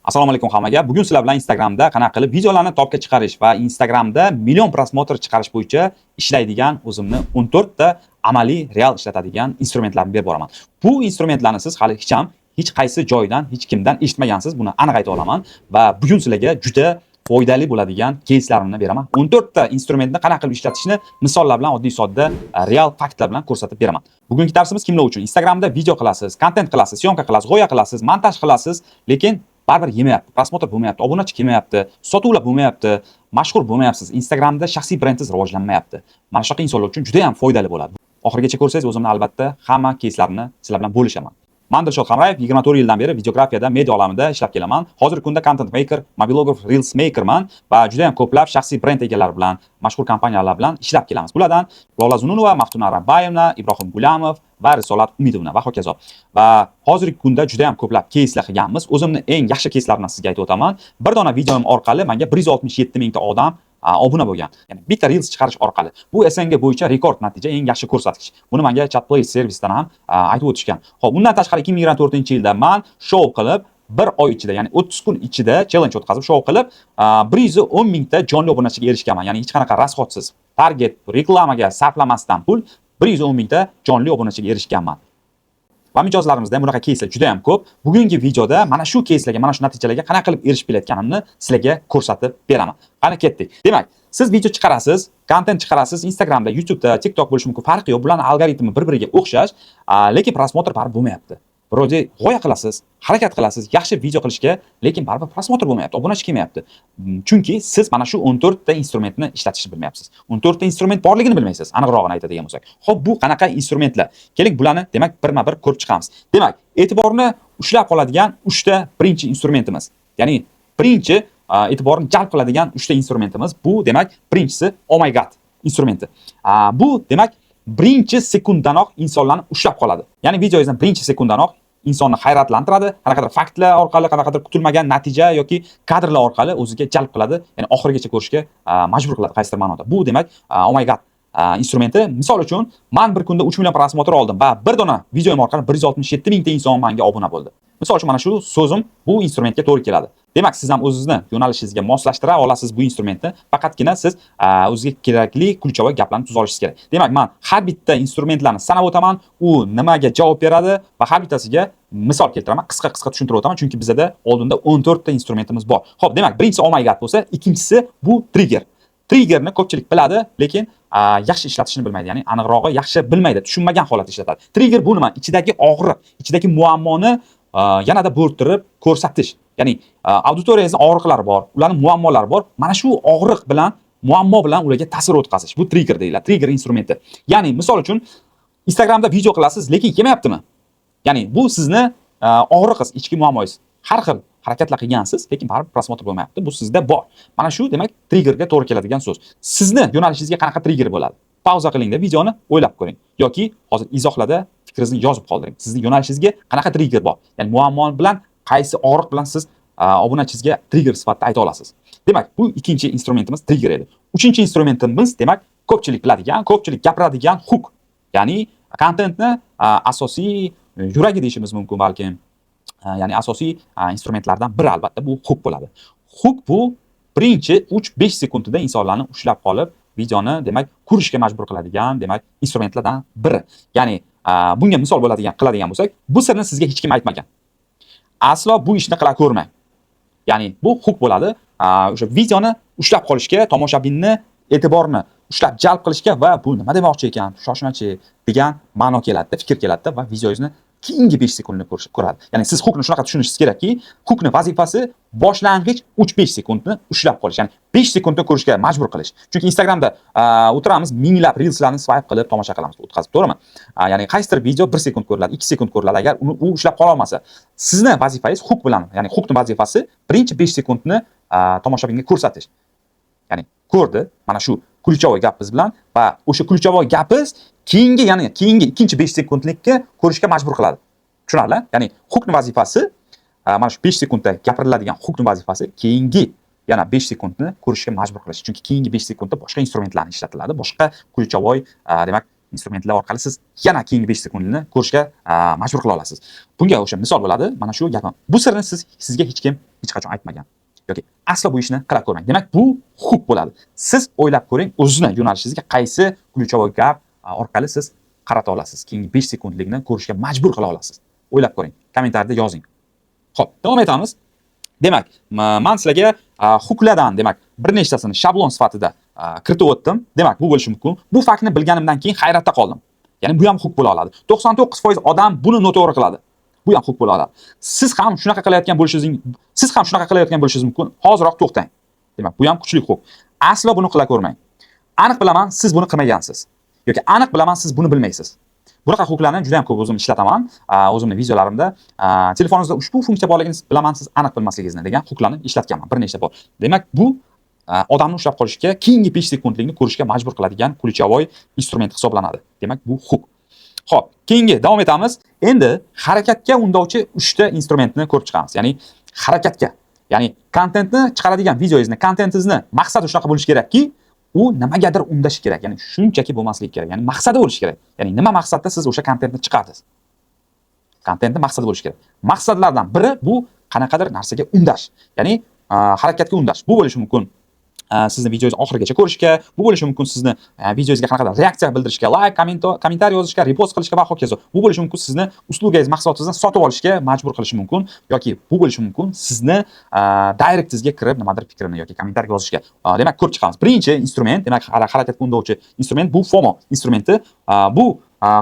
Assalomu alaykum hammaga. Bugun sizlar bilan Instagramda qanaqa qilib videolarni topga chiqarish va Instagramda million просмотр chiqarish bo'yicha ishlaydigan o'zimni 14 ta amaliy, real ishlatadigan instrumentlarni berib boraman. Bu instrumentlarni siz hali hech ham hech qaysi joydan, hech kimdan eshitmagansiz, buni aniq ayta olaman va bugun sizlarga juda foydali bo'ladigan keyslarimni beraman. 14 ta instrumentni qanaqa qilib ishlatishni misollar bilan, oddiy sodda real faktlar bilan ko'rsatib beraman. Bugungi darsimiz kimlar uchun? Instagramda video qilasiz, kontent qilasiz, съёмка qilasiz, g'oya qilasiz, montaj qilasiz, lekin baribir yemayapti, просмотр bo'lmayapti, obunachi kelmayapti, sotuvlar bo'lmayapti, mashhur bo'lmayapsiz, Instagramda shaxsiy brendingiz rivojlanmayapti. Mana shunaqa insonlar uchun juda ham foydali bo'ladi. Oxirigacha ko'rsangiz, o'zimni albatta hamma keyslarimni sizlar bilan bo'lishaman. Man Dilshod Hamrayev, 24 yildan beri videografiyada, media olamida ishlab kelaman. Hozirgi kunda content maker, mobilograf, reels makerman va juda ham ko'plab shaxsiy brend egalari bilan, mashhur kompaniyalar bilan ishlab kelamiz. Bulardan Lola Zununova, Maftuna Rabbayevna, Ibrohim Gulamov va Risolat Umidovna va hokazo. Va hozirgi kunda juda ham ko'plab keyslar qilganmiz. O'zimni eng yaxshi keyslarimni sizga aytib o'taman. Bir dona videom orqali menga 167 mingta odam obuna bo'lgan. Ya'ni bitta reels chiqarish orqali. Bu СНГ bo'yicha rekord natija, eng yaxshi ko'rsatkich. Buni menga Chatplay servisdan ham aytib o'tishgan. Xo'p, undan tashqari 2024-yilda man shou qilib, bir oy ichida, ya'ni 30 kun ichida challenge o'tkazib, shou qilib, 110 mingta jonli obunachiga erishganman. Ya'ni hech qanaqa расход siz, target, reklamaga sarflamasdan pul 110 mingta jonli obunachiga erishganman. Va mijozlarimizda ham bunaqa keyslar juda ham ko'p. Bugungi videoda mana shu keyslarga, mana shu natijalarga qanaqa qilib erishib kelayotganimni sizlarga ko'rsatib beraman. Qani, ketdik. Demak, siz video chiqarasiz, kontent chiqarasiz Instagramda, YouTube'da, TikTok bo'lishi mumkin, farqi yo'q. Bularning algoritmi bir-biriga o'xshash, lekin просмотр baribir bo'lmayapti. Вроде g'oya qilasiz, harakat qilasiz, yaxshi video qilishga, lekin baribir просмотр bo'lmayapti, obunachi kelmayapti. Chunki siz mana shu 14 ta instrumentni ishlatishni bilmayapsiz. 14 ta instrument borligini bilmaysiz, aniqrog'ini aytadigan bo'lsak. Xo'p, bu qanaqa instrumentlar? Keling, bularni demak birma-bir ko'rib chiqamiz. Demak, e'tiborni ushlab qoladigan 3 ta birinchi instrumentimiz. Ya'ni birinchi e'tiborni jalb qiladigan 3 ta instrumentimiz bu, demak, birinchisi Oh my God instrumenti. Bu demak birinchi sekunddanoq insonlarni ushlab qoladi. Ya'ni videoyingizdan birinchi sekunddanoq insonni hayratlantiradi, qanaqadir faktlar orqali, qanaqadir kutilmagan natija yoki kadrlar orqali o'ziga jalb qiladi, ya'ni oxirigacha ko'rishga majbur qiladi qaysidir ma'noda. Bu demak Oh my God instrumenti. Misol uchun, man bir kunda 3 million просмотр oldim va bir dona videom orqali 167 mingta inson menga obuna bo'ldi. Misol uchun, mana shu so'zim bu instrumentga to'g'ri keladi. Demak, siz ham o'zingizni yo'nalishingizga moslashtira olasiz bu instrumentni. Faqatgina siz o'zizga kerakli ключевой gaplarni tuza olishingiz kerak. Demak, man har bitta instrumentlarni sanab o'taman, u nimaga javob beradi va har bittasiga misol keltiraman, qisqa-qisqa tushuntirib o'taman, chunki bizada oldinda 14 ta instrumentimiz bor. Xo'p, demak, birinchisi Oh my God bo'lsa, ikkinchisi bu trigger. Triggerni ko'pchilik biladi, lekin yaxshi ishlatishni bilmaydi. Ya'ni aniqrog'i yaxshi bilmaydi, tushunmagan holatda ishlatadi. Trigger bu nima? Ichidagi og'riq, ichidagi muammoni yanada bo'rttirib ko'rsatish. Ya'ni auditoriyangizni og'riqlari bor, ularning muammolari bor. Mana shu og'riq bilan, muammo bilan ularga ta'sir o'tkazish. Bu trigger deyiladi, trigger instrumenti. Ya'ni misol uchun Instagramda video qilasiz, lekin kelmayaptimi? Ya'ni bu sizni og'riqingiz, ichki muammoyingiz. Har xil harakatlar qilgansiz, lekin baribir просмотр bo'lmayapti. Bu sizda bor. Mana shu demak triggerga to'g'ri keladigan so'z. Sizni yo'nalishingizga qanaqa trigger bo'ladi? Pauza qilingda videoni o'ylab ko'ring yoki hozir izohlarda fikringizni yozib qoldiring. Sizni yo'nalishingizga qanaqa trigger bor? Ya'ni muammo bilan, qaysi og'riq bilan siz obunachingizga trigger sifatida ayta olasiz. Demak, bu ikkinchi instrumentimiz trigger edi. Uchinchi instrumentimiz demak ko'pchilik biladigan, ko'pchilik gapiradigan hook. Ya'ni kontentni asosiy yuragi deyishimiz mumkin balkim. Ya'ni asosiy instrumentlardan biri albatta bu hook bo'ladi. Hook bu birinchi 3-5 sekundida insonlarni ushlab qolib, videoni demak ko'rishga majbur qiladigan demak instrumentlardan biri. Ya'ni bunga misol bo'ladigan qiladigan bo'lsak, bu sirni sizga hech kim aytmagan. Aslo bu ishni qila ko'rmang. Ya'ni bu hook bo'ladi. O'sha videoni ushlab qolishga, tomoshabinni e'tiborini ushlab jalb qilishga va bu nima demoqchi ekan, shoshmachi degan ma'no keladida, fikr keladida va videongizni keyingi 5 sekundni ko'radi. Ya'ni siz hookni shunaqa tushunishingiz kerakki, hookni vazifasi boshlang'ich 3-5 sekundni ushlab qolish, ya'ni 5 sekundni ko'rishga majbur qilish. Chunki Instagramda o'tiramiz, minglab reelslarni swipe qilib tomosha qilamiz, o'tkazib, to'g'rimi? Ya'ni qaysidir video 1 sekund ko'riladi, 2 sekund ko'riladi, agar uni u ushlab qola olmasa. Sizni vazifangiz hook bilan, ya'ni hookni vazifasi birinchi 5 sekundni tomoshabinga ko'rsatish. Ya'ni ko'rdi mana shu ключевой gapingiz bilan va o'sha ключевой gapingiz keyingi, ya'ni keyingi ikkinchi 5 sekundlikka ko'rishga majbur qiladi. Tushunarli? Ya'ni hookni vazifasi mana shu 5 sekundda gapiriladigan hookni vazifasi keyingi yana 5 sekundni ko'rishga majbur qilish. Chunki keyingi 5 sekundda boshqa instrumentlarni ishlatiladi, boshqa ключевой demak instrumentlar orqali siz yana keyingi 5 sekundni ko'rishga majbur qila olasiz. Bunga o'sha misol bo'ladi mana shu gapim. Bu sirni sizga hech kim hech qachon aytmagan yoki aslo bu ishni qila ko'rmang. Demak, bu hook bo'ladi. Siz o'ylab ko'ring, o'zini yo'nalishingizga qaysi ключевой gap orqali siz qarata olasiz, keyingi 5 sekundlikni ko'rishga majbur qila olasiz. O'ylab ko'ring, kommentariyada yozing. Xo'p, davom etamiz. Demak, man sizlarga hooklardan, demak, bir nechtasini shablon sifatida kiritib o'tdim. Demak, bu bo'lishi mumkin: "Bu faktni bilganimdan keyin hayratda qoldim." Ya'ni bu ham hook bo'la oladi. "99% odam buni noto'g'ri qiladi." Bu ham hook bo'la oladi. Siz ham shunaqa qilayotgan bo'lishingiz mumkin. Hoziroq to'xtang." Demak, bu ham kuchli hook. "Aslo buni qila ko'rmang." "Aniq bilaman, siz buni qilmagansiz." Yoki "Aniq bilaman, siz buni bilmaysiz." Bunaqa hooklarni juda ham ko'p o'zim ishlataman o'zimni videolarimda. "Telefoningizda ushbu funksiya borligini bilaman, siz aniq bilmasligingizni" degan hooklarni ishlatganman bir nechta bor. Demak, bu odamni ushlab qolishga, keyingi 5 sekundlikni ko'rishga majbur qiladigan ключевой instrument hisoblanadi. Demak, bu hook. Xo'p, keyingi davom etamiz. Endi harakatga undovchi 3 ta instrumentni ko'rib chiqamiz. Ya'ni harakatga, ya'ni kontentni chiqaradigan videongizni, kontentingizni maqsadi shunaqa bo'lishi kerakki, u nimagadir undashi kerak. Ya'ni shunchaki bo'lmasligi kerak. Ya'ni maqsadi bo'lishi kerak. Ya'ni nima maqsadda siz o'sha kontentni chiqardingiz? Kontentni maqsadi bo'lishi kerak. Maqsadlardan biri bu qanaqadir narsaga undash. Ya'ni harakatga undash. Bu bo'lishi mumkin sizni videongizni oxirigacha ko'rishga, bu bo'lishi mumkin sizni videongizga qanaqadir reaksiya bildirishga, layk, kommentariy yozishga, repost qilishga va hokazo. Bu bo'lishi mumkin sizni услуга ngiz, mahsulotingizni sotib olishga majbur qilishi mumkin yoki bu bo'lishi mumkin sizni directingizga kirib nimadir fikrini yoki kommentariy yozishga. Demak, ko'rib chiqamiz. Birinchi instrument, demak, harakatga undovchi instrument bu FOMO instrumenti. Bu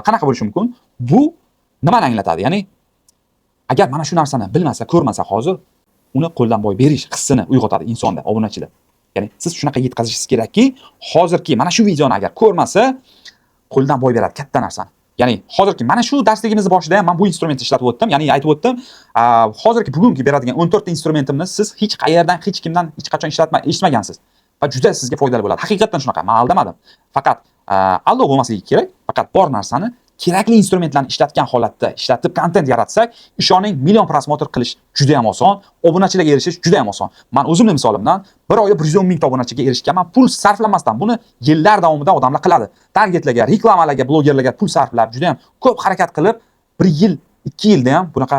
qanaqa bo'lishi mumkin? Bu nimani anglatadi? Ya'ni agar mana shu narsani bilmasa, ko'rmasa hozir uni qo'ldan boy berish hissini uyg'otadi insonda, obunachida. Ya'ni siz shunaqa yetkazishingiz kerakki, hozirgi mana shu videoni agar ko'rmasa, qo'ldan boy beradi katta narsani. Ya'ni hozirgi mana shu darsligimizni boshida ham man bu instrumentni ishlatib o'tdim, ya'ni aytib o'tdim. Hozirgi bugungi beradigan 14 ta instrumentimni siz hech qayerdan, hech kimdan hech qachon eshitmagansiz va juda sizga foydali bo'ladi. Haqiqatdan shunaqa, man aldamadim. Faqat aldov bo'lmasligi kerak, faqat bor narsani kerakli instrumentlarni ishlatgan holatda ishlatib kontent yaratsak, ishoning, million просмотр qilish juda ham oson, obunachilarga erishish juda ham oson. Man o'zimni misolimdan bir oyda 110 mingta obunachiga erishganman, pul sarflamasdan. Buni yillar davomida odamlar qiladi. Targetlarga, reklamalarga, blogerlarga pul sarflab, juda ham ko'p harakat qilib, bir yil, 2 yilda ham bunaqa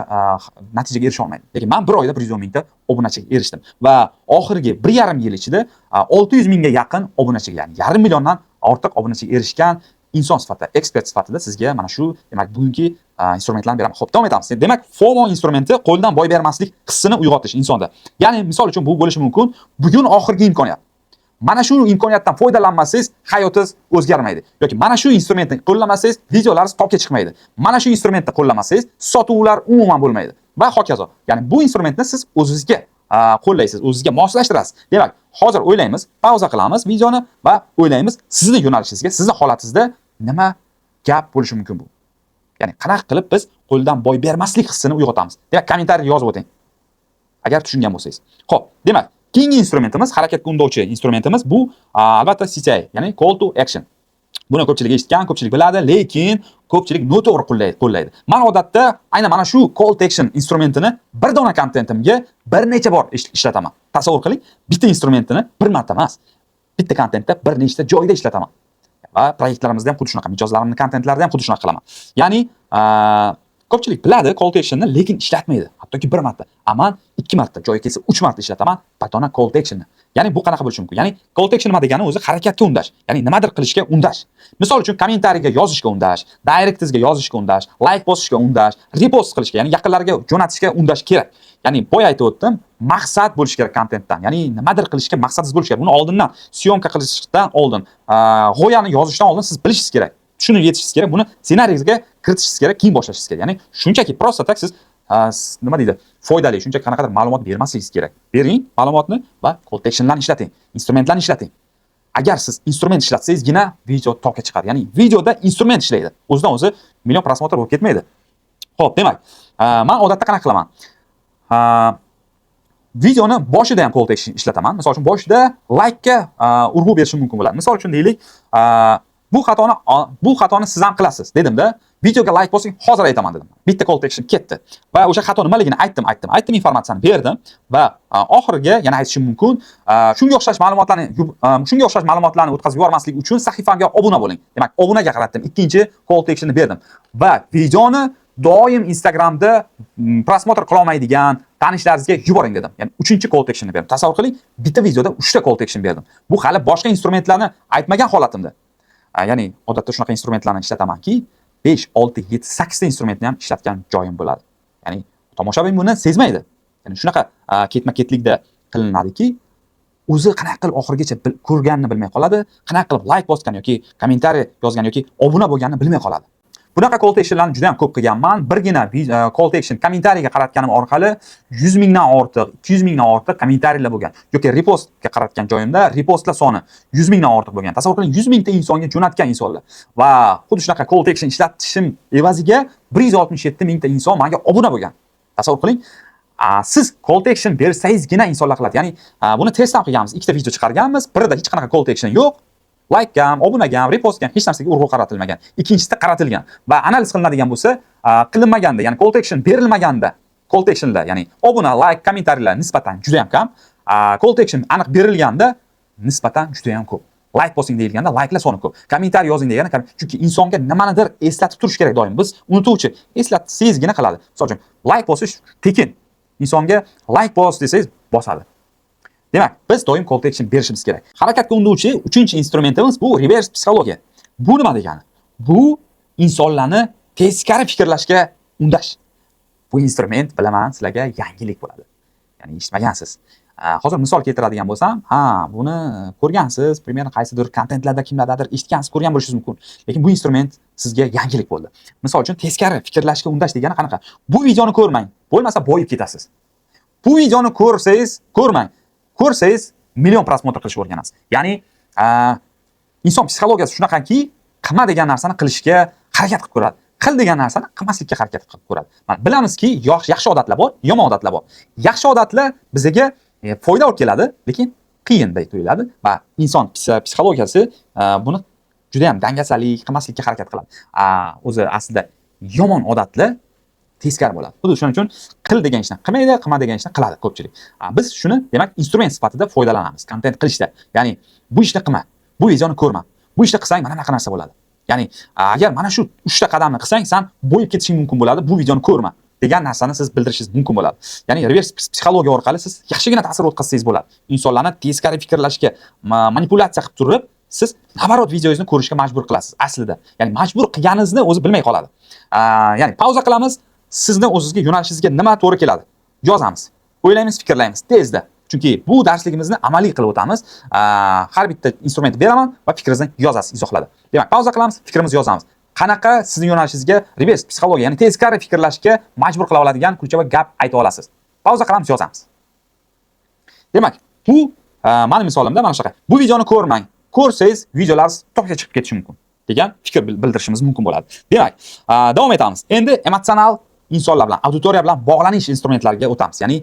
natijaga erisha olmaydi. Lekin man bir oyda 110 mingta obunachiga erishdim va oxirgi 1,5 yil ichida 600 mingga yaqin obunachiga, ya'ni yarim milliondan ortiq obunachiga erishgan inson sifatida, ekspert sifatida sizga mana shu, demak, bugungi instrumentlarni beraman. Xo'p, davom etamiz. Demak, FOMO instrumenti qo'ldan boy bermaslik hissini uyg'otish insonda. Ya'ni misol uchun bu bo'lishi mumkin: "Bugun oxirgi imkoniyat. Mana shu imkoniyatdan foydalanmasangiz, hayotingiz o'zgarmaydi." Yoki "Mana shu instrumentni qo'llamasangiz, videolaringiz topga chiqmaydi. Mana shu instrumentni qo'llamasangiz, sotuvlar umuman bo'lmaydi." Va hokazo. Ya'ni bu instrumentni siz o'zingizga qo'llaysiz, o'zingizga moslashtirasiz. Demak, hozir o'ylaymiz, pauza qilamiz videoni va o'ylaymiz, sizni yo'nalishingizga, sizni holatingizda nima gap bo'lishi mumkin bu? Ya'ni qanaqa qilib biz qo'ldan boy bermaslik hissini uyg'otamiz? Demak, kommentariy yozib o'ting, agar tushungan bo'lsangiz. Xo'p, demak, keyingi instrumentimiz, harakatga undovchi instrumentimiz bu albatta CTA, ya'ni call to action. Buni ko'pchilik eshitgan, ko'pchilik biladi, lekin ko'pchilik noto'g'ri qo'llaydi. Man odatda aynan mana shu call to action instrumentini bir dona kontentimga bir necha bor ishlataman. Tasavvur qiling, bitta instrumentini bir marta emas, bitta kontentda bir nechta joyda ishlataman. Va proyektlarimizda ham xuddi shunaqa, mijozlarimning kontentlarida ham xuddi shunaqa qilaman. Ya'ni ko'pchilik biladi call to actionni, lekin ishlatmaydi. Hattoki bir marta. A man ikki marta, joyi kelsa uch marta ishlataman bir dona call to actionni. Ya'ni bu qanaqa bo'lishi mumkin? Ya'ni call to action nima degani o'zi? Harakatga undash. Ya'ni nimadir qilishga undash. Misol uchun, kommentariyga yozishga undash, directingizga yozishga undash, like bosishga undash, repost qilishga, ya'ni yaqinlarga jo'natishga undash kerak. Ya'ni boya aytib o'tdim, maqsad bo'lishi kerak kontentdan. Ya'ni nimadir qilishga maqsadingiz bo'lishi kerak. Buni oldindan, съёмка qilishdan oldin, g'oyani yozishdan oldin siz bilishingiz kerak. Tushunib yetishingiz kerak. Buni ssenariyingizga kiritishingiz kerak, keyin boshlashingiz kerak. Ya'ni shunchaki просто так siz nima deydi, foydali, shunchaki qanaqadir ma'lumot bermasligingiz kerak. Bering ma'lumotni va call to actionlarni ishlating, instrumentlarni ishlating. Agar siz instrument ishlatsangizgina video topga chiqadi. Ya'ni videoda instrument ishlaydi. O'zidan o'zi million просмотр bo'lib ketmaydi. Xo'p, demak, man odatda qanaqa qilaman? Videoni boshida ham call to action ishlataman. Misol uchun, boshida like-ga urg'u berishim mumkin bo'ladi. Misol uchun deylik, bu xatoni siz ham qilasiz dedimda, videoga like bosing, hozir aytaman dedim. Bitta call to action ketdi. Va o'sha xato nimaligini aytdim, aytdim, aytdim, informatsiyani berdim va oxiriga yana aytishim mumkin. Shunga o'xshash ma'lumotlarni o'tkazib yubormaslik uchun sahifamga obuna bo'ling. Demak, obunaga qaratdim. Ikkinchi call to actionni berdim. Va videoni doim Instagramda просмотр qila olmaydigan Tanishlaringizga yuboring dedim. Ya'ni uchinchi call to actionni berdim. Tasavvur qiling, bitta videoda 3 ta call to action berdim. Bu hali boshqa instrumentlarni aytmagan holatimda. Ya'ni odatda shunaqa instrumentlarni ishlatamanki, 5, 6, 7, 8 ta instrumentni ham ishlatgan joyim bo'ladi. Ya'ni tomoshabin buni sezmaydi. Ya'ni shunaqa ketma-ketlikda qilinadiki, o'zi qanaqa qilib oxirigacha ko'rganini bilmay qoladi, qanaqa qilib layk bosgan yoki kommentariy yozgan yoki obuna bo'lganini bilmay qoladi. Bunaqa call to actionlarni juda ham ko'p qilganman. Birgina call to action kommentariyga qaratganim orqali 100 mingdan ortiq, 200 mingdan ortiq kommentariylar bo'lgan yoki repostga qaratgan joyimda repostlar soni 100 mingdan ortiq bo'lgan. Tasavvur qiling, 100 mingta insonga jo'natgan insonlar. Va xuddi shunaqa call to action ishlatishim evaziga 167 mingta inson menga obuna bo'lgan. Tasavvur qiling, siz call to action bersangizgina insonlar qiladi. Ya'ni buni test ham qilganmiz. Ikkita video chiqarganmiz. Birida hech qanaqa call to action yo'q. Laykga ham, obunaga ham, repostga ham, hech narsaga urg'u qaratilmagan. Ikkinchisida qaratilgan va analiz qilinadigan bo'lsa, qilinmaganda, ya'ni call to action berilmaganda, call to actionlar, ya'ni obuna, layk, kommentariyalar nisbatan juda ham kam. Call to action aniq berilganda nisbatan juda ham ko'p. Layk bosing deyilganda layklar soni ko'p. Kommentariy yozing deganda, chunki insonga nimanidir eslatib turish kerak doim. Biz unutuvchi, eslatsangizgina qiladi. Misol uchun, layk bosish tekin. Insonga layk bos desangiz bosadi. Demak, biz doim call to action berishimiz kerak. Harakatga undovchi uchinchi instrumentimiz bu reverse psixologiya. Bu nima degani? Bu insonlarni teskari fikrlashga undash. Bu instrument, bilaman, sizlarga yangilik bo'ladi. Ya'ni eshitmagansiz. Hozir misol keltiradigan bo'lsam, ha, buni ko'rgansiz, примерно qaysidir kontentlarda kimlardadir eshitgansiz, ko'rgan bo'lishingiz mumkin. Lekin bu instrument sizga yangilik bo'ldi. Misol uchun, teskari fikrlashga undash degani qanaqa? Bu videoni ko'rmang, bo'lmasa boyib ketasiz. Bu videoni ko'rsangiz, ko'rmang. Ko'rsangiz million просмотр qilishni o'rganasiz. Ya'ni inson psixologiyasi shunaqaki, qilma degan narsani qilishga harakat qilib ko'radi. Qil degan narsani qilmaslikka harakat qilib ko'radi. Mana bilamizki, yaxshi odatlar bor, yomon odatlar bor. Yaxshi odatlar bizga foyda olib keladi, lekin qiyinday tuyuladi va inson psixologiyasi buni juda ham dangasalik qilmaslikka harakat qiladi. O'zi aslida yomon odatlar teskari bo'ladi. Xuddi shuning uchun qil degan ishni qilmaydi, qilma degan ishni qiladi ko'pchilik. Biz shuni, demak, instrument sifatida foydalanamiz kontent qilishda. Ya'ni bu ishni qilma, bu videoni ko'rma. Bu ishni qilsang mana bunaqa narsa bo'ladi. Ya'ni agar mana shu 3 ta qadamni qilsang, san boyib ketishing mumkin bo'ladi, bu videoni ko'rma degan narsani siz bildirishingiz mumkin bo'ladi. Ya'ni reverse psixologiya orqali siz yaxshigina ta'sir o'tkazsangiz bo'ladi. Insonlarni teskari fikrlashga manipulyatsiya qilib turib, siz наоборот videongizni ko'rishga majbur qilasiz aslida. Ya'ni majbur qilganingizni o'zi bilmay qoladi. Ya'ni pauza qilamiz, sizni o'zingizga yo'nalishingizga nima to'g'ri keladi? Yozamiz. O'ylaymiz, fikrlaymiz tezda. Chunki bu darsligimizni amaliy qilib o'tamiz. Har bitta instrumentni beraman va fikringizni yozasiz izohlarda. Demak, pauza qilamiz, fikrimizni yozamiz. Qanaqa sizni yo'nalishingizga reverse psixologiya, ya'ni teskari fikrlashga majbur qila oladigan ключевой gap ayta olasiz? Pauza qilamiz, yozamiz. Demak, bu mani misolimda mana shunaqa. Bu videoni ko'rmang. Ko'rsangiz videolaringiz topga chiqib ketishi mumkin degan fikr bildirishimiz mumkin bo'ladi. Demak, davom etamiz. Endi emotsional insonlar bilan, auditoriya bilan bog'lanish instrumentlariga o'tamiz. Ya'ni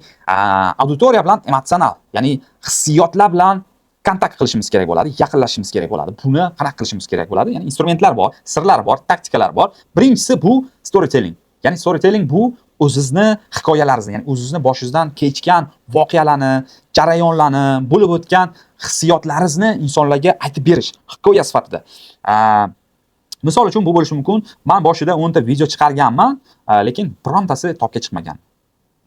auditoriya bilan emotsional, ya'ni hissiyotlar bilan kontakt qilishimiz kerak bo'ladi, yaqinlashishimiz kerak bo'ladi. Buni qanaqa qilishimiz kerak bo'ladi? Ya'ni instrumentlar bor, sirlar bor, taktikalar bor. Birinchisi bu storytelling. Ya'ni storytelling bu o'zizni hikoyalaringizni, ya'ni o'zizni boshingizdan kechgan voqealarni, jarayonlarni, bo'lib o'tgan hissiyotlaringizni insonlarga aytib berish hikoya sifatida. Misol uchun, bu bo'lishi mumkin. Men boshida 10 ta video chiqarganman, lekin birontasi topga chiqmagan.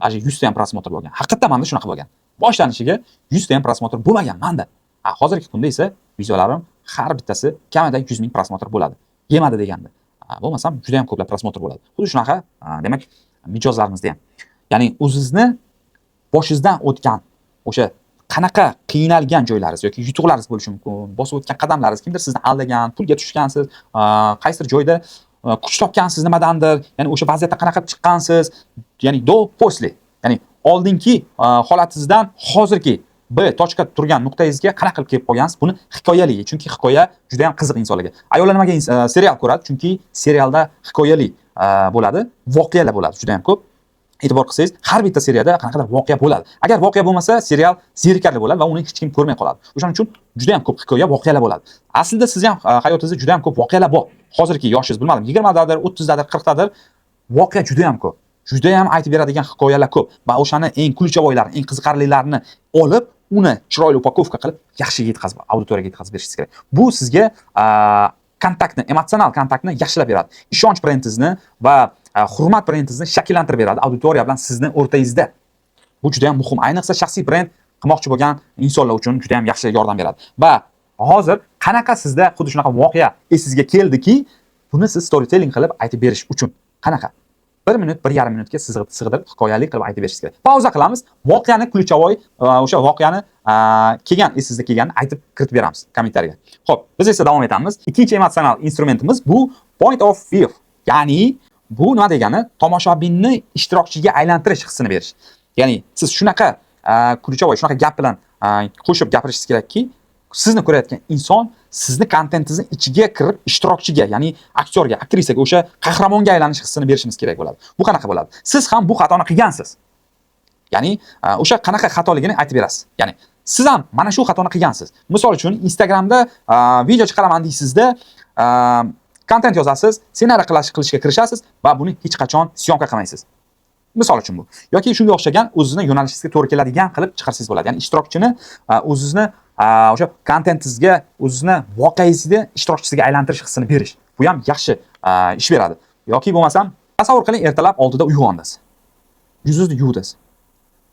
Даже 100 ta ham просмотр bo'lgan. Haqiqatdan menda shunaqa bo'lgan. Boshlanishiga 100 ta ham просмотр bo'lmagan menda. Hozirgi kunda esa videolarim har bittasi kamida 100 ming просмотр bo'ladi. Yemadi deganda. Bo'lmasam juda ham ko'plab просмотр bo'ladi. Xuddi shunaqa, demak, mijozlarimizda ham. Ya'ni o'zizni boshingizdan o'tgan o'sha qanaqa qiynalgan joylaringiz yoki yutuqlaringiz bo'lishi mumkin, bosib o'tgan qadamlaringiz, kimdir sizni aldagan, pulga tushgansiz, qaysidir joyda kuch topgansiz nimadandir, ya'ni o'sha vaziyatdan qanaqa chiqqansiz, ya'ni до после, ya'ni oldingi holatingizdan hozirgi B точка turgan nuqtangizga qanaqa qilib kelib qolgansiz, buni hikoyali, chunki hikoya juda ham qiziq insonlarga. Ayollar nimaga serial ko'radi? Chunki serialda hikoyali bo'ladi, voqealar bo'ladi juda ham ko'p. E'tibor qilsangiz, har bitta seriyada qanaqadir voqea bo'ladi. Agar voqea bo'lmasa, serial zerikarli bo'ladi va uni hech kim ko'rmay qoladi. O'shaning uchun juda ham ko'p hikoya, voqealar bo'ladi. Aslida siz ham hayotingizda juda ham ko'p voqealar bor. Hozirgi yoshingiz, bilmadim, 20 dadir, 30 dadir, 40 dadir, voqea juda ham ko'p. Juda ham aytib beradigan hikoyalar ko'p va o'shani eng ключевой larini, eng qiziqarlilarini olib, uni chiroyli упаковка qilib, yaxshi yetkazib, auditoriyaga yetkazib berishingiz kerak. Bu sizga kontaktni, emotsional kontaktni yaxshilab beradi. Ishonch brendingizni va hurmat brendingizni shakllantirib beradi auditoriya bilan sizni o'rtangizda. Bu juda ham muhim. Ayniqsa shaxsiy brend qilmoqchi bo'lgan insonlar uchun juda ham yaxshi yordam beradi. Va hozir qanaqa sizda xuddi shunaqa voqea esingizga keldiki, buni siz storytelling qilib aytib berish uchun qanaqa? 1 minut, 1,5 minutga sig'dirib, hikoyali qilib aytib berishingiz kerak. Pauza qilamiz. Voqeani ключевой, o'sha voqeani kelgan, esingizda kelganini aytib kiritib beramiz kommentariyaga. Xo'p, biz esa davom etamiz. Ikkinchi emotsional instrumentimiz bu point of view. Ya'ni bu nima degani? Tomoshabinni ishtirokchiga aylantirish hissini berish. Ya'ni siz shunaqa ключевой, shunaqa gap bilan qo'shib gapirishingiz kerakki, sizni ko'rayotgan inson sizni kontentingizni ichiga kirib ishtirokchiga, ya'ni aktyorga, aktrisaga, o'sha qahramonga aylanish hissini berishimiz kerak bo'ladi. Bu qanaqa bo'ladi? Siz ham bu xatoni qilgansiz. Ya'ni o'sha qanaqa xatoligini aytib berasiz. Ya'ni siz ham mana shu xatoni qilgansiz. Misol uchun, Instagramda video chiqaraman deysizda, kontent yozasiz, ssenariy qilishga kirishasiz va buni hech qachon съёмка qilmaysiz. Misol uchun bu. Yoki shunga o'xshagan o'zizni yo'nalishingizga to'g'ri keladigan qilib chiqarsangiz bo'ladi. Ya'ni ishtirokchini o'zizni o'sha kontentingizga, o'zizni voqeangizda ishtirokchisiga aylantirish hissini berish. Bu ham yaxshi ish beradi. Yoki bo'lmasam, tasavvur qiling, ertalab 6 da uyg'ondingiz. Yuzingizni yuvdingiz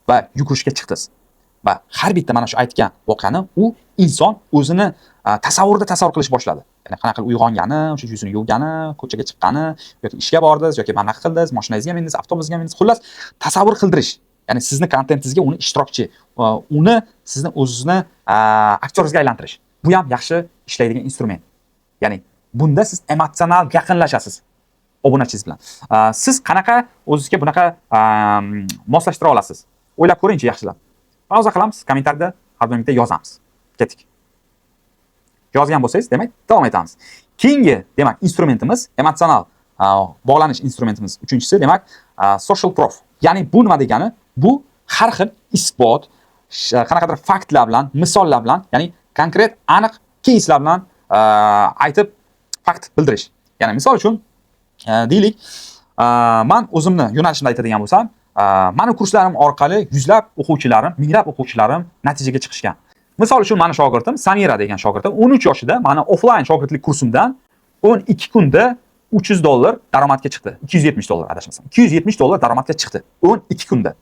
va yugurishga chiqdingiz. Va har bitta mana shu aytgan voqeani u inson o'zini tasavvurida tasavvur qilish boshladi. Ya'ni qanaqa qilib uyg'ongani, o'sha yuzini yuvgani, ko'chaga chiqqani yoki ishga bordingiz yoki mana qildingiz, mashinangizga mindingiz, avtobusga mindingiz, xullas tasavvur qildirish. Ya'ni sizni kontentingizga uni ishtirokchi, uni sizni o'zizni aktyoringizga aylantirish. Bu ham yaxshi ishlaydigan instrument. Ya'ni bunda siz emotsional yaqinlashasiz obunachingiz bilan. Siz qanaqa o'zingizga bunaqa moslashtira olasiz? O'ylab ko'ringchi yaxshilab. Pauza qilamiz, kommentariyada har doimgidek yozamiz. Ketdik. Yozgan bo'lsangiz, demak, davom etamiz. Keyingi, demak, instrumentimiz, emotsional bog'lanish instrumentimiz uchinchisi, demak, social proof. Ya'ni bu nima degani? Bu har xil isbot, qanaqadir faktlar bilan, misollar bilan, ya'ni konkret, aniq keyslar bilan aytib fakt bildirish. Ya'ni misol uchun, deylik, man o'zimni yo'nalishimda aytadigan bo'lsam, mani kurslarim orqali yuzlab o'quvchilarim, minglab o'quvchilarim natijaga chiqishgan. Misol uchun, mani shogirdim Samira degan shogirdim 13 yoshida mani offlayn shogirdlik kursimdan 12 kunda 300 dollar daromadga chiqdi. 270 dollar, adashmasam. 270 dollar daromadga chiqdi 12 kunda.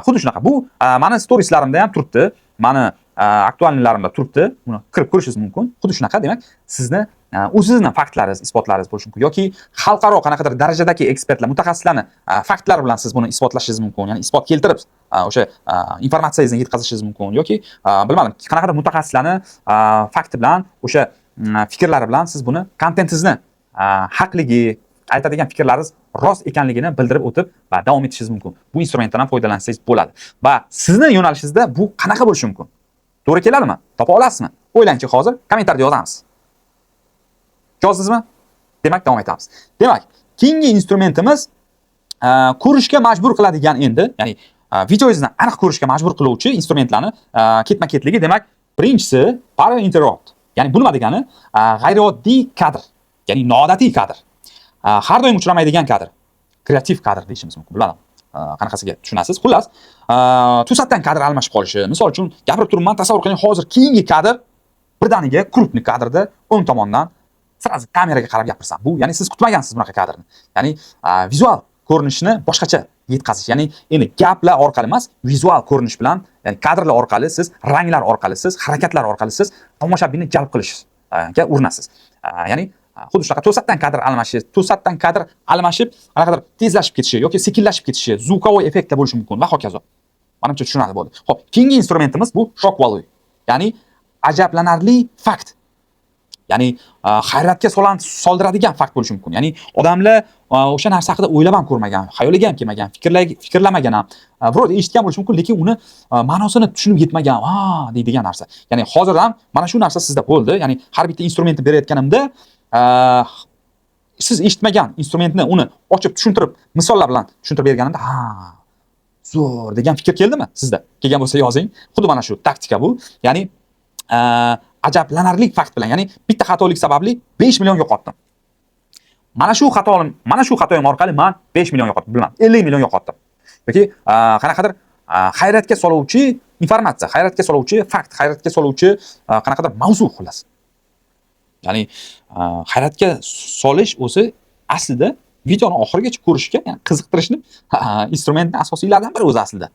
Xuddi shunaqa. Bu mani storieslarimda ham turibdi. Mani актуальный larimda turibdi. Buni kirib ko'rishingiz mumkin. Xuddi shunaqa, demak, sizni o'zizni faktlaringiz, isbotlaringiz bo'lishi mumkin yoki xalqaro qanaqadir darajadagi ekspertlar, mutaxassislarni faktlari bilan siz buni isbotlashingiz mumkin. Ya'ni isbot keltirib, o'sha informatsiyangizni yetkazishingiz mumkin yoki bilmadim, qanaqadir mutaxassislarni fakti bilan, o'sha fikrlari bilan siz buni kontentingizni haqligi, aytadigan fikrlaringiz rost ekanligini bildirib o'tib va davom etishingiz mumkin. Bu instrumentdan ham foydalansangiz bo'ladi. Va sizni yo'nalishingizda bu qanaqa bo'lishi mumkin? To'g'ri keladimi? Topa olasizmi? O'ylangchi hozir, kommentariyada yozamiz. Yozdingizmi? Demak, davom etamiz. Demak, keyingi instrumentimiz ko'rishga majbur qiladigan endi, ya'ni videongizni aniq ko'rishga majbur qiluvchi instrumentlarni ketma-ketligi, demak, birinchisi pattern interrupt. Ya'ni bu nima degani? G'ayrioddiy kadr, ya'ni noodatiy kadr. Har doim uchramaydigan kadr. Kreativ kadr deyishimiz mumkin, bilmadim. Qanaqasiga tushunasiz. Xullas, to'satdan kadr almashib qolishi. Misol uchun, gapirib turibman, tasavvur qiling, hozir keyingi kadr birdaniga крупный kadrda o'ng tomondan сразу kameraga qarab gapirsam. Bu, ya'ni siz kutmagansiz bunaqa kadrni. Ya'ni vizual ko'rinishni boshqacha yetkazish. Ya'ni endi gaplar orqali emas, vizual ko'rinish bilan, ya'ni kadrlar orqali siz, ranglar orqali siz, harakatlar orqali siz tomoshabinni jalb qilishga urinasiz. Ya'ni xuddi shunaqa to'satdan kadr almashish, to'satdan kadr almashib, qanaqadir tezlashib ketishi yoki sekinlashib ketishi, звуковой effektlar bo'lishi mumkin va hokazo. Manimcha, tushunarli bo'ldi. Xo'p, keyingi instrumentimiz bu shock value. Ya'ni ajablanarli fakt. Ya'ni hayratga soldiradigan fakt bo'lishi mumkin. Ya'ni odamlar o'sha narsa haqida o'ylab ham ko'rmagan, xayoliga ham kelmagan, fikrlamagan ham. Вроде eshitgan bo'lishi mumkin, lekin uni ma'nosini tushunib yetmagan, "Ha" deydigan narsa. Ya'ni hozir ham mana shu narsa sizda bo'ldi. Ya'ni har bitta instrumentni berayotganimda siz eshitmagan instrumentni uni ochib tushuntirib, misollar bilan tushuntirib berganimda, "Ha, zo'r" degan fikr keldimi sizda? Kelgan bo'lsa, yozing. Xuddi mana shu taktika bu. Ya'ni ajablanarli fakt bilan, ya'ni bitta xatolik sababli 5 million yo'qotdim. Mana shu xatoyim orqali men 5 million yo'qotdim, bilmadim, 50 million yo'qotdim. Yoki qanaqadir hayratga soluvchi informatsiya, hayratga soluvchi fakt, hayratga soluvchi qanaqadir mavzu, xullas. Ya'ni hayratga solish o'zi aslida Videoni oxirigacha ko'rishga, ya'ni qiziqtirishni instrumentni asosiylaridan biri o'zi aslida.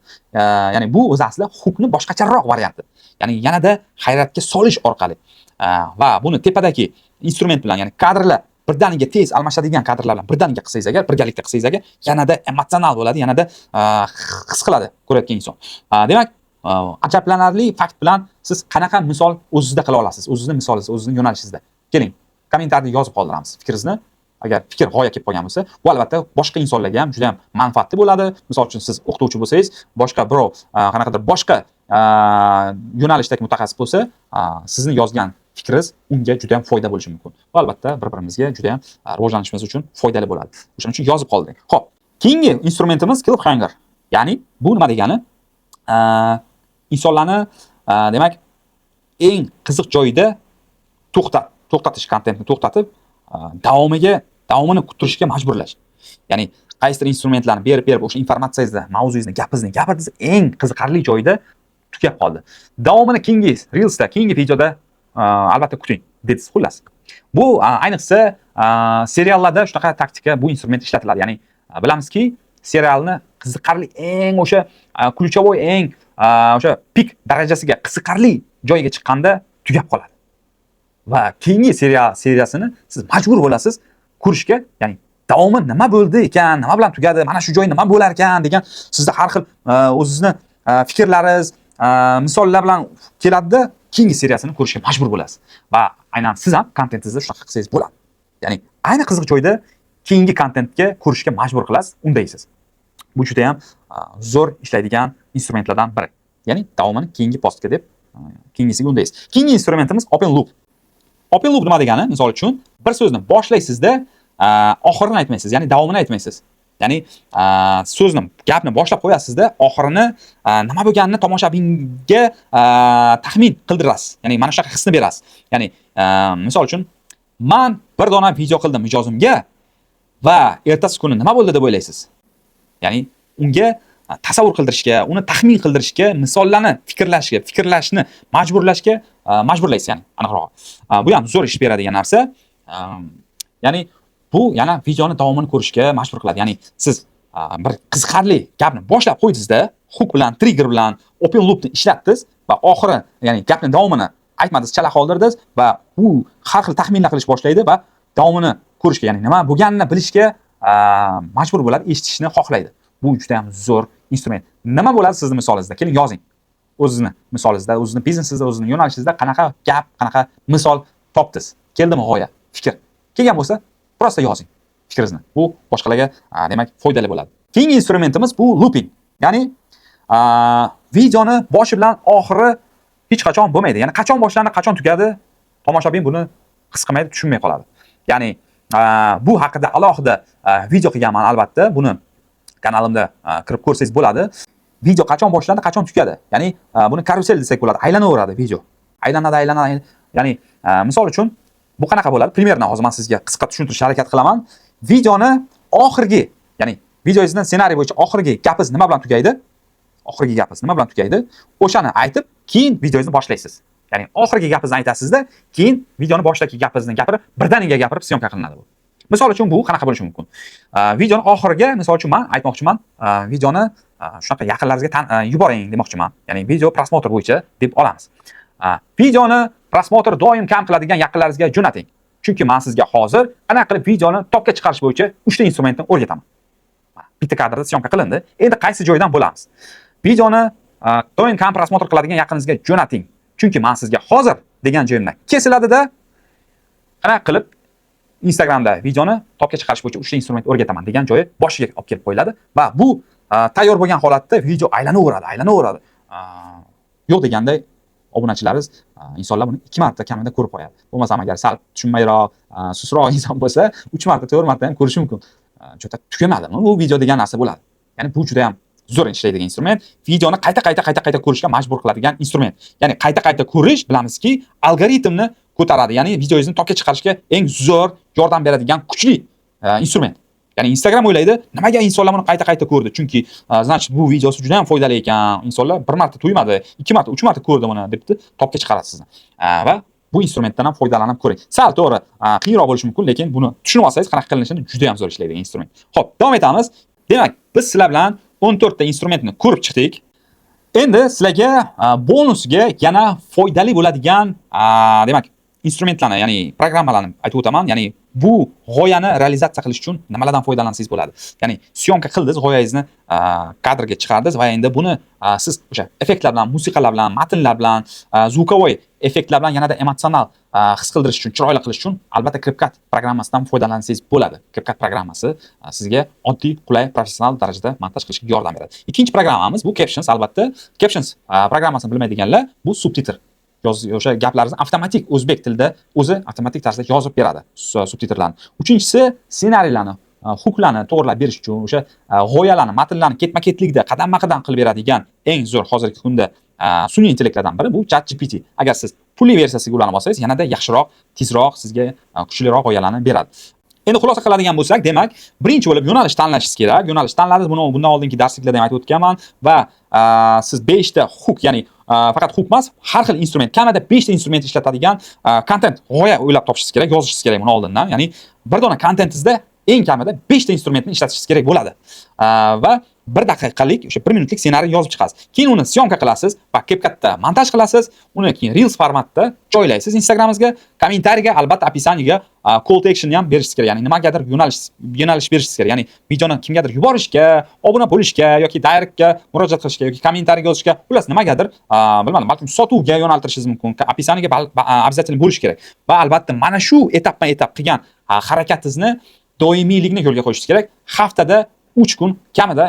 Ya'ni bu o'zi aslida hookni boshqacharoq varianti. Ya'ni yanada hayratga solish orqali va buni tepadagi instrument bilan, ya'ni kadrlar birdaniga tez almashadigan kadrlar bilan birdaniga qilsangiz agar, birgalikda qilsangiz agar, yanada emotsional bo'ladi, yanada his qiladi ko'rayotgan inson. Demak, ajablanarli fakt bilan siz qanaqa misol o'zingizda qila olasiz? O'zizni misolingizda, o'zizni yo'nalishingizda. Keling, kommentariyada yozib qoldiramiz fikringizni. Agar fikr, g'oya kelib qolgan bo'lsa, bu albatta boshqa insonlarga ham juda ham manfaatli bo'ladi. Misol uchun, siz o'qituvchi bo'lsangiz, boshqa birov qanaqadir boshqa yo'nalishdagi mutaxassis bo'lsa, sizni yozgan fikringiz unga juda ham foyda bo'lishi mumkin. Va albatta bir-birimizga juda ham rivojlanishimiz uchun foydali bo'ladi. O'shaning uchun yozib qoldiring. Xo'p, keyingi instrumentimiz cliffhanger. Ya'ni bu nima degani? Insonlarni demak, eng qiziq joyida to'xtatish, kontentni to'xtatib, davomini kuttirishga majburlash. Ya'ni qaysidir instrumentlarni berib berib, o'sha informatsiyangizni, mavzuyingizni, gapingizni gapirdingiz, eng qiziqarli joyida tugab qoldi. Davomini keyingi Reelsda, keyingi videoda albatta kuting dedingiz, xullas. Bu ayniqsa seriallarda shunaqa taktika, bu instrument ishlatiladi. Ya'ni bilamizki, serialni qiziqarli eng o'sha ключевой, eng o'sha пик darajasiga, qiziqarli joyiga chiqqanda tugab qoladi. Va keyingi serial seriyasini siz majbur bo'lasiz ko'rishga, ya'ni davomi nima bo'ldi ekan, nima bilan tugadi, mana shu joy nima bo'lar ekan degan sizda har xil o'zizni fikrlaringiz, misollar bilan keladida, keyingi seriyasini ko'rishga majbur bo'lasiz. Va aynan siz ham kontentingizni shunaqa qilsangiz bo'ladi. Ya'ni ayni qiziq joyda keyingi kontentga ko'rishga majbur qilasiz, undaysiz. Bu juda ham zo'r ishlaydigan instrumentlardan biri. Ya'ni davomini keyingi postga deb keyingisiga undaysiz. Keyingi instrumentimiz open loop. Open loop nima degani? Misol uchun, bir so'zni boshlaysizda, oxirini aytmaysiz, ya'ni davomini aytmaysiz. Ya'ni so'zni, gapni boshlab qo'yasizda, oxirini nima bo'lganini tomoshabinga taxmin qildirasiz. Ya'ni mana shunaqa hisni berasiz. Ya'ni misol uchun, man bir dona video qildim mijozimga va ertasi kuni nima bo'ldi deb o'ylaysiz? Ya'ni unga tasavvur qildirishga, uni taxmin qildirishga, misollarni fikrlashga, fikrlashni majburlashga majburlaysiz, ya'ni aniqrog'i. Bu ham zo'r ish beradigan narsa. Ya'ni bu yana videoni davomini ko'rishga majbur qiladi. Ya'ni siz bir qiziqarli gapni boshlab qo'ydingizda, hook bilan, trigger bilan open loopni ishlatdingiz va oxiri, ya'ni gapni davomini aytmadingiz, chala qoldirdingiz va u har xil taxminlar qilish boshlaydi va davomini ko'rishga, ya'ni nima bo'lganini bilishga majbur bo'ladi, eshitishni xohlaydi. Bu juda ham zo'r instrument. Nima bo'ladi sizni misolingizda? Keling, yozing. O'zizni misolingizda, o'zizni biznesingizda, o'zizni yo'nalishingizda qanaqa gap, qanaqa misol topdingiz? Keldimi g'oya, fikr? Kelgan bo'lsa, просто yozing fikringizni. Bu boshqalarga demak, foydali bo'ladi. Keyingi instrumentimiz bu looping. Ya'ni videoni boshi bilan oxiri hech qachon bo'lmaydi. Ya'ni qachon boshlandi, qachon tugadi, tomoshabin buni his qilmaydi, tushunmay qoladi. Ya'ni bu haqida alohida video qilganman albatta. Buni kanalimda kirib ko'rsangiz bo'ladi. Video qachon boshlandi, qachon tugadi? Ya'ni buni karusel desak bo'ladi. Aylanaveradi video. Aylanadi, aylanadi. Ya'ni misol uchun, bu qanaqa bo'ladi? Примерно hozir men sizga qisqa tushuntirishga harakat qilaman. Videoni oxirgi, ya'ni videongizni ssenariy bo'yicha oxirgi gapingiz nima bilan tugaydi? Oxirgi gapingiz nima bilan tugaydi? O'shani aytib, keyin videongizni boshlaysiz. Ya'ni oxirgi gapingizni aytasizda, keyin videoni boshidagi gapingizni gapirib, birdaniga gapirib съёмка qilinadi bu. Misol uchun, bu qanaqa bo'lishi mumkin? Videoni oxiriga, misol uchun, men aytmoqchiman, videoni shunaqa yaqinlaringizga yuboring demoqchiman. Ya'ni video просмотр bo'yicha deb olamiz. Videoni просмотр doim kam qiladigan yaqinlaringizga jo'nating. Chunki men sizga hozir qanaqa qilib videoni topga chiqarish bo'yicha 3 ta instrumentni o'rgataman. Mana, bitta kadrda съёмка qilindi. Endi qaysi joydan bo'lamiz? Videoni doim kam просмотр qiladigan yaqiningizga jo'nating. Chunki men sizga hozir degan joyimdan kesiladida, qanaqa qilib Instagramda videoni topga chiqarish bo'yicha 3 ta instrument o'rgataman degan joyi boshiga olib kelib qo'yiladi va bu tayyor bo'lgan holatda video aylanaveradi, aylanaveradi. Yo'q deganda obunachilaringiz, insonlar buni 2 marta kamida ko'rib qo'yadi. Bo'lmasam agar sal tushunmayroq, sustroq inson bo'lsa, 3 marta, 4 marta ham ko'rishi mumkin. Juda tugamadimi bu video degan narsa bo'ladi. Ya'ni bu juda ham zo'r ishlaydigan instrument. Videoni qayta-qayta, qayta-qayta ko'rishga majbur qiladigan instrument. Ya'ni qayta-qayta ko'rish, bilamizki, algoritmni ko'taradi. Ya'ni videongizni topga chiqarishga eng zo'r yordam beradigan kuchli instrument. Ya'ni Instagram o'ylaydi, nimaga insonlar buni qayta-qayta ko'rdi? Chunki, значит, bu videosi juda ham foydali ekan. Insonlar bir marta to'ymadi, ikki marta, uch marta ko'rdi buni debdi, topga chiqaradi sizni. Va Bu instrumentdan ham foydalanib ko'ring. Sal to'g'ri, qiyinroq bo'lishi mumkin, lekin buni tushunib olsangiz, qanaqa qilinishini, juda ham zo'r ishlaydigan instrument. Xo'p, davom etamiz. Demak, biz sizlar bilan 14 ta instrumentni ko'rib chiqdik. Endi sizlarga bonusga yana foydali bo'ladigan, demak, instrumentlarni, ya'ni programmalarni aytib o'taman. Ya'ni bu g'oyani realizatsiya qilish uchun nimalardan foydalansangiz bo'ladi. Ya'ni съёмка qildingiz, g'oyangizni kadrga chiqardingiz va endi buni siz o'sha effektlar bilan, musiqalar bilan, matnlar bilan, звуковой effektlar bilan yanada emotsional his qildirish uchun, chiroyli qilish uchun albatta CapCut programmasidan foydalansangiz bo'ladi. CapCut programmasi sizga oddiy, qulay, professional darajada montaj qilishga yordam beradi. Ikkinchi programmamiz bu Captions albatta. Captions programmasini bilmaydiganlar, bu subtitr yoz, o'sha gaplaringizni avtomatik o'zbek tilida o'zi avtomatik tarzda yozib beradi subtitrlarni. Uchinchisi, ssenariylarni, huklarni to'g'irlab berish uchun, o'sha g'oyalarni, matnlarni ketma-ketlikda, qadamma-qadam qilib beradigan eng zo'r hozirgi kunda sun'iy intellektlardan biri bu ChatGPT. Agar siz pulli versiyasiga ulanib olsangiz, yanada yaxshiroq, tezroq sizga kuchliroq g'oyalarni beradi. Endi xulosa qiladigan bo'lsak, demak, birinchi bo'lib yo'nalish tanlashingiz kerak. Yo'nalish tanladingiz, buni bundan oldingi darsliklarda ham aytib o'tganman va siz 5 ta hook, ya'ni faqat hook emas, har xil instrument, kamida 5 ta instrument ishlatadigan kontent g'oya o'ylab topishingiz kerak, yozishingiz kerak buni oldindan. Ya'ni bir dona kontentingizda eng kamida 5 ta instrumentni ishlatishingiz kerak bo'ladi. Va 1 daqiqalik, o'sha 1 minutlik ssenariy yozib chiqasiz. Keyin uni съёмка qilasiz va CapCutda montaj qilasiz. Uni keyin Reels formatda joylaysiz Instagramingizga. Kommentariyga albatta, описание ga call to actionni ham berishingiz kerak. Ya'ni nimagadir yo'nalish berishingiz kerak. Ya'ni videoni kimgadir yuborishga, obuna bo'lishga yoki directga murojaat qilishga yoki kommentariy yozishga, xullas nimagadir, bilmadim, balkim sotuvga yo'naltirishingiz mumkin. Описание ga обязательно bo'lishi kerak. Va albatta mana shu etapma-etap qilgan harakatingizni doimiylikni yo'lga qo'yishingiz kerak. Haftada 3 kun kamida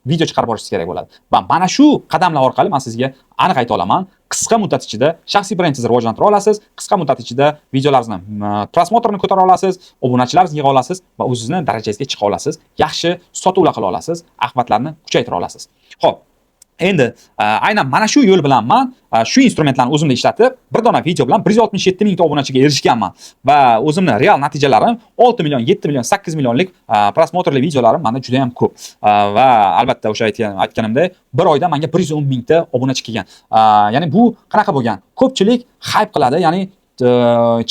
video chiqarib borishingiz kerak bo'ladi. Va mana shu qadamlar orqali men sizga aniq ayta olaman, qisqa muddat ichida shaxsiy brendingizni rivojlantira olasiz, qisqa muddat ichida videolaringizni просмотр ini ko'tara olasiz, obunachilaringizni yig'a olasiz va o'zingizni darajangizga chiqa olasiz, yaxshi sotuvlar qila olasiz, охват larni kuchaytira olasiz. Xo'p, endi aynan mana shu yo'l bilan man shu instrumentlarni o'zimda ishlatib, bir dona video bilan 167 mingta obunachiga erishganman va o'zimni real natijalarim 6 million, 7 million, 8 millionlik просмотр li videolarim menda juda ham ko'p. Va albatta o'sha aytganimdek, bir oyda menga 110 mingta obunachi kelgan. Ya'ni bu qanaqa bo'lgan? Ko'pchilik хайп qiladi, ya'ni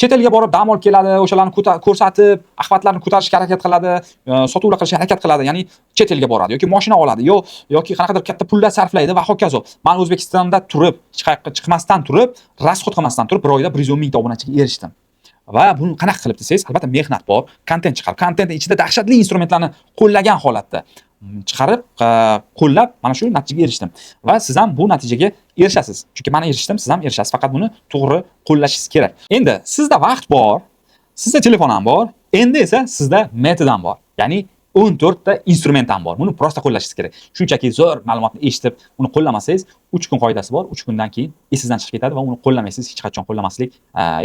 chet elga borib dam olib keladi, o'shalarni ko'rsatib, охват larni ko'tarishga harakat qiladi, sotuvlar qilishga harakat qiladi, ya'ni chet elga boradi yoki mashina oladi, yo yoki qanaqadir katta pullar sarflaydi va hokazo. Man O'zbekistonda turib, hech qayoqqa chiqmasdan turib, расход qilmasdan turib, bir oyda 110 mingta obunachiga erishdim. Va buni qanaqa qilib desangiz, albatta mehnat bor, kontent chiqarib, kontentni ichida dahshatli instrumentlarni qo'llagan holatda chiqarib, qo'llab mana shu natijaga erishdim. Va siz ham bu natijaga erishasiz. Chunki men erishdim, siz ham erishasiz. Faqat buni to'g'ri qo'llashingiz kerak. Endi sizda vaqt bor, sizda telefon ham bor, endi esa sizda metod ham bor. Ya'ni 14 ta instrument ham bor. Buni просто qo'llashingiz kerak. Shunchaki zo'r ma'lumotni eshitib, uni qo'llamasangiz, 3 kun qoidasi bor. 3 kundan keyin esingizdan chiqib ketadi va uni qo'llamaysiz, hech qachon qo'llamaslik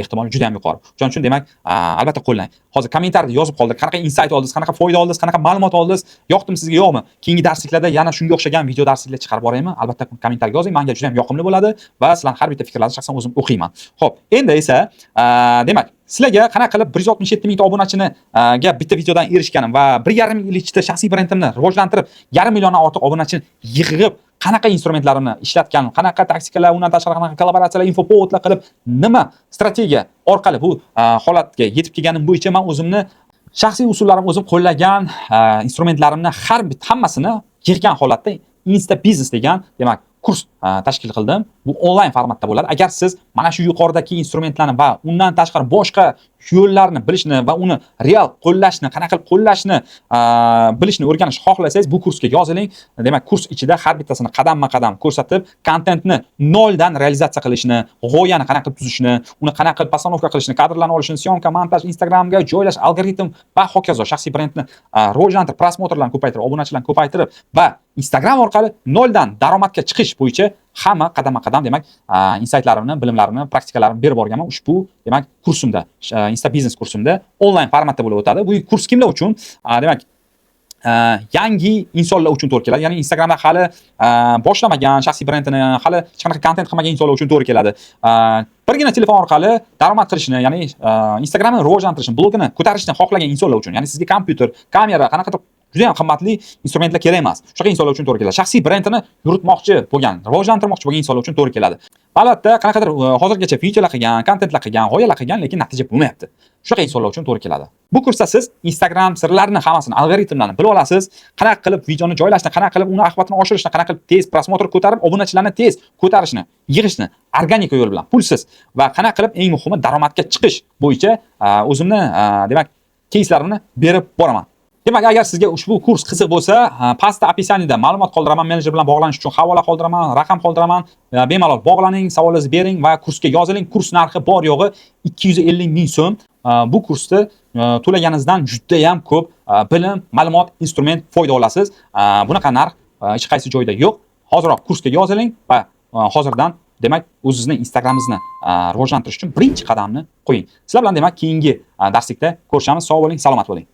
ehtimoli juda ham yuqori. Shuning uchun, demak, albatta qo'llang. Hozir kommentariyada yozib qoldir. Qanaqa insight oldingiz, qanaqa foyda oldingiz, qanaqa ma'lumot oldingiz, yoqdimi sizga, yo'qmi? Keyingi darsliklarda yana shunga o'xshagan video darsliklar chiqarib boraymi? Albatta kommentariyga yozing, menga juda ham yoqimli bo'ladi va sizlarning har bitta fikrlaringizni shaxsan o'zim o'qiyman. Xo'p, endi esa demak, sizlarga qanaqa qilib 167 mingta obunachini ga bitta videodan erishganim va 1,5 yil ichida shaxsiy brendimni rivojlantirib, yarim milliondan ortiq obunachini yig'ib, qanaqa instrumentlarimni ishlatganim, qanaqa taktikalar, undan tashqari qanaqa kollaboratsiyalar, инфоповод lar qilib, nima strategiya orqali bu holatga yetib kelganim bo'yicha man o'zimni shaxsiy usullarim, o'zim qo'llagan instrumentlarimni har hammasini yig'gan holatda Insta Business degan, demak, kurs tashkil qildim. Bu onlayn formatda bo'ladi. Agar siz mana shu yuqoridagi instrumentlarni va undan tashqari boshqa yo'llarni bilishni va uni real qo'llashni, qanaqa qilib qo'llashni bilishni o'rganishni xohlasangiz, bu kursga yoziling. Demak, kurs ichida har bittasini qadamma-qadam ko'rsatib, kontentni noldan realizatsiya qilishni, g'oyani qanaqa qilib tuzishni, uni qanaqa qilib постановка qilishni, kadrlarni olishni, съёмка, montaj, Instagramga joylash, algoritm va hokazo, shaxsiy brendni rivojlantirib, просмотр larni ko'paytirib, obunachilarni ko'paytirib va Instagram orqali noldan daromadga chiqish bo'yicha hamma qadamma-qadam, demak, insaytlarimni, bilimlarimni, praktikalarimni berib borganman ushbu, demak, kursimda, Insta Business kursimda onlayn formatda bo'lib o'tadi. Bu kurs kimlar uchun? Demak, yangi insonlar uchun to'g'ri keladi. Ya'ni Instagramda hali boshlamagan, shaxsiy brendini hali hech qanaqa kontent qilmagan insonlar uchun to'g'ri keladi. Birgina telefon orqali daromad qilishni, ya'ni Instagramni rivojlantirishni, blogini ko'tarishni xohlagan insonlar uchun, ya'ni sizga kompyuter, kamera, qanaqadir Juda ham qimmatli instrumentlar kerak emas. Shunaqa insonlar uchun to'g'ri keladi. Shaxsiy brendini yuritmoqchi bo'lgan, rivojlantirmoqchi bo'lgan insonlar uchun to'g'ri keladi. Va albatta, qanaqadir hozirgacha videolar qilgan, kontentlar qilgan, g'oyalar qilgan, lekin natija bo'lmayapti. Shunaqa insonlar uchun to'g'ri keladi. Bu kursda siz Instagram sirlarini hammasini, algoritmlarni bilib olasiz. Qanaqa qilib videoni joylashni, qanaqa qilib uni охват ini oshirishni, qanaqa qilib tez просмотр ko'tarib, obunachilarni tez ko'tarishni, yig'ishni organik yo'l bilan, pulsiz va qanaqa qilib, eng muhimi, daromadga chiqish bo'yicha o'zimni demak, keyslarimni berib boraman. Demak, agar sizga ushbu kurs qiziq bo'lsa, pastda описание da ma'lumot qoldiraman, menejer bilan bog'lanish uchun havola qoldiraman, raqam qoldiraman. Bemalol bog'laning, savolingizni bering va kursga yoziling. Kurs narxi bor yo'g'i 250 ming so'm. Bu kursni to'laganingizdan juda ham ko'p bilim, ma'lumot, instrument, foyda olasiz. Bunaqa narx hech qaysi joyda yo'q. Hoziroq kursga yoziling va hozirdan, demak, o'zizni Instagramingizni rivojlantirish uchun birinchi qadamni qo'ying. Sizlar bilan, demak, keyingi darslikda ko'rishamiz. Sog' bo'ling, salomat bo'ling.